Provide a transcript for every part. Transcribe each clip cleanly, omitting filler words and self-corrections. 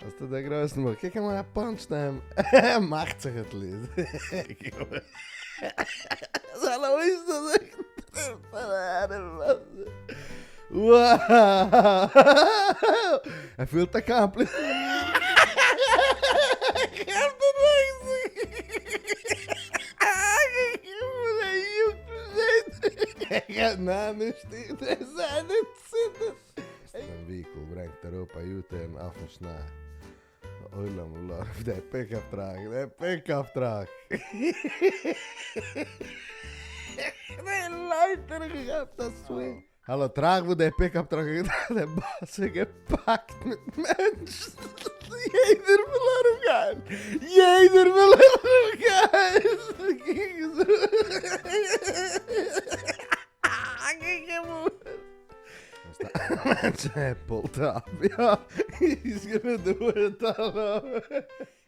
האסטו דער גרויסן בחור, קוק אים אן א פאנטש אים, מאכט זיך at least. זיין אויסזען ער פילט accomplished. דעם vehicle ברענגט אראפ א U-turn אויפן שניי. עולם מלא, דער pickup truck, דער pickup truck. דער לייטער האט געכאפט א swing. האלא טראכט וואס דער pickup truck האט געטראכט, דער באס איז געפאקט מיט מענטשן, יעדער וויל אראפגיין, יעדער וויל אראפגיין. pulled up, יא, he's gonna do it ער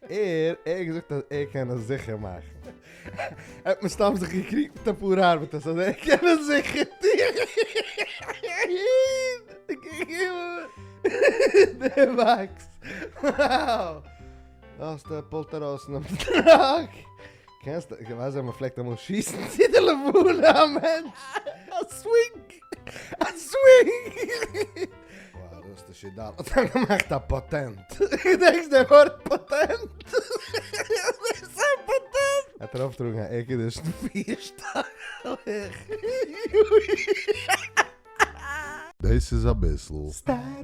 ער האט געזאגט אז ער קען עס זיכער מאכן. ער האט מסתם זיך געקריגט מיט אפאר ארבעטערס אז ער קען עס זיכער טון. דער וואקס. Wow. האסט ער pull ט ארויס פונעם truck. קענסט, ווייסט ווען מען פלעגט אמאל שיסן צו די לבנה א מענטש? א swing! א swing! וואו, דאס איז שידל האט ער געמאכט א פאטענט. געדענקסט די ווארט פאטענט? דאס איז א פאטענט! ער האט ארויפטראגן א air condition פיר שטאק הויך. דאס איז אביסל. סטארי.